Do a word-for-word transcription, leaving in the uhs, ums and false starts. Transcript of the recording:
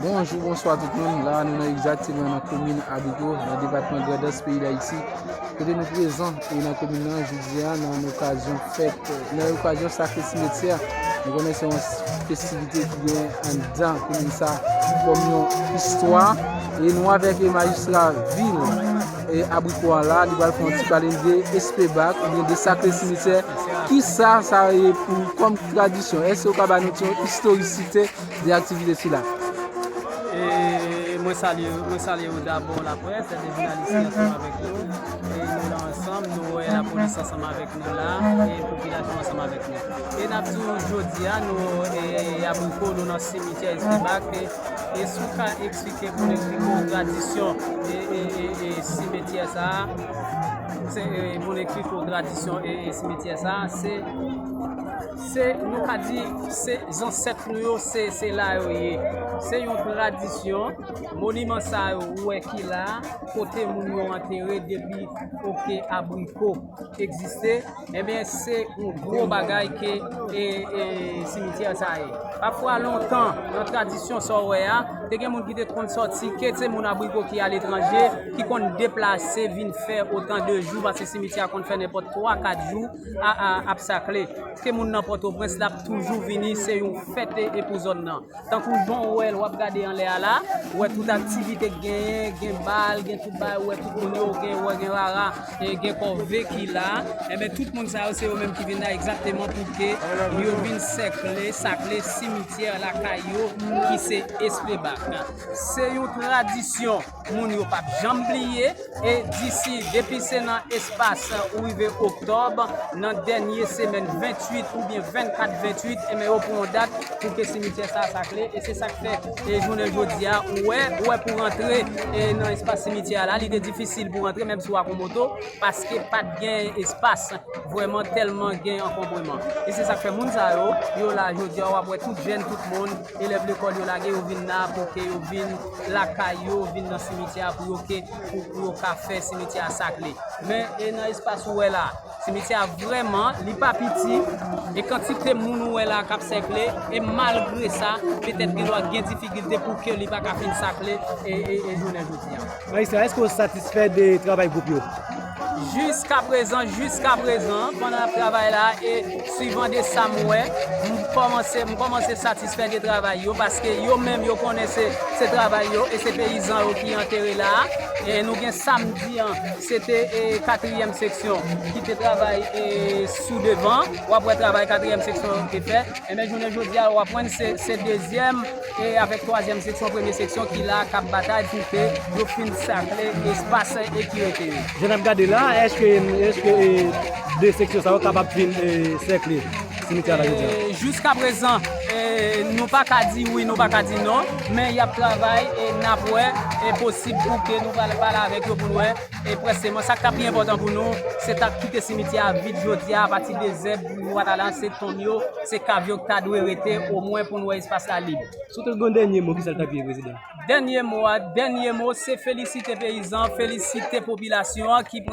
Bonjou, bonswa tout moun. La, nou nan egzakteman nan komin Abriko, nan depatman Grandans, peyi Dayiti. Kote nou prezan e nan komin nan jodi a nan okazyon fèt, nan okazyon sakre simetyè. Nou konnen se yon festivite ki gen anndan komin sa kòm yon istwa. E nou avèk majistra vil e Abriko a la, li pral fè yon ti pale de espebak oubyen de sakre simetyè. Kisa sa ye pou kòm tradisyon? Èske w ka ba nou ti yon istorisite de aktivite sila? E mwen salye, mwen salye w dabò laprès, de jounalis ki ansanm avèk nou. E nou la ansanm, nou wè lapolis ansanm avèk nou la, e popilasyon ansanm avèk nou. E n ap di w jodi a, nou e Abriko, nou nan simityè Espebak. E, e si w ka eksplike pou n eksplike w tradisyon e, e, e, e simityè sa a, se, e, pou n eksplike w tradisyon e, e simityè sa a, se, se, nou ka di, se zansèt nou yo, se, se la yo ye. Se yon tradisyon, moniman sa yo ou wè ki la, kote moun yo antere depi oke Abriko egziste, ebyen, se yon gwo bagay ke e, e, simityè sa ye. Pafwa, lontan, nan tradisyon sa w wè a, te gen moun ki te konn sòti, ke se moun Abriko ki aletranje, ki konn deplase, vin fè otan de jou, paske simityè a konn fè nenpòt twa, kat jou a, a, ap sakle. Ke moun nan Pòtoprens, l ap toujou vini, se yon fèt e, e pou zòn nan. Tankou jan w wè l, w ap gade anlè a la, w wè tout aktivite k genyen, gen bal, gen tout bagay, w wè tout moun yo, gen wè, gen rara, e gen kòve ki la. Enben, tout moun sa yo, se yo menm ki vin la egzakteman pou ke yo vin sèkle, sakle simityè lakay yo, ki se Espebak. Se yon tradisyon moun yo p ap janm bliye. E disi, depi se nan espas ou rive oktòb, nan dènye semèn venntuit oubyen vennkat venntuit, enben yo pran yon dat pou ke simityè sa a sakle. E se sa k fè, e jounen jodi a, ou wè, ou wè pou rantre e nan espas simityè a la, li te difisil pou rantre, menm si w ak yon moto, paske pa t gen espas. Vrèman tèlman gen ankonbreman. E se sa k fè moun sa yo, yo la jodi a, w ap wè tout jèn, tout moun, elèv lekòl yo lage, yo vin la pou ke yo vin lakay yo, vin nan simityè a pou yo ke, pou, pou yo ka fè simityè a sakle. Men, e nan espas ou wè la, simityè a vrèman, li pa piti, e kantite moun ou wè la k ap sèkle, e malgre sa, petèt gen dwa gen difikilte pou ke li pa ka fin sakle, e, e, e jounen jodi a. Majistra, èske w satisfè de travay gwoup yo? Jiskaprezan, jiskaprezan, pandan n ap travay la e swivan de sa m wè, m kòmanse, m kòmanse satisfè de travay yo, paske yo menm yo konnen se, se travay yo e se peyizan yo ki antere la a. E nou gen samdi an, se te e, katriyèm seksyon ki te travay e, sou devan. W ap wè travay katriyèm seksyon yo te fè. Enben, jounen jodi a, w ap wè se, se dezyèm e avèk twazyèm seksyon, premye seksyon ki la k ap batay pou ke yo fin sakle espas e ki rete yo. Jan n ap gade la, èske, èske e, de seksyon sa yo kapab fin e, sèkle simityè a la jodi a? E, jiskaprezan, e, nou pa ka di wi, nou pa ka di non, men y ap travay e n ap wè e posib pou ke nou pral pale avèk yo pou n wè. E presizeman, sa k ta pi enpòtan pou nou, se ta kite simityè a vid jodi a, apati de zèb, nou pa ta la, se tonm yo, se kav yo k ta dwe rete, omwen pou n wè espas la lib. Si w te gen yon dènye mo, kisa l t ap ye, Prezidan? Dènye mo a, dènye mo, se felisite peyizan, felisite popilasyon an ki pran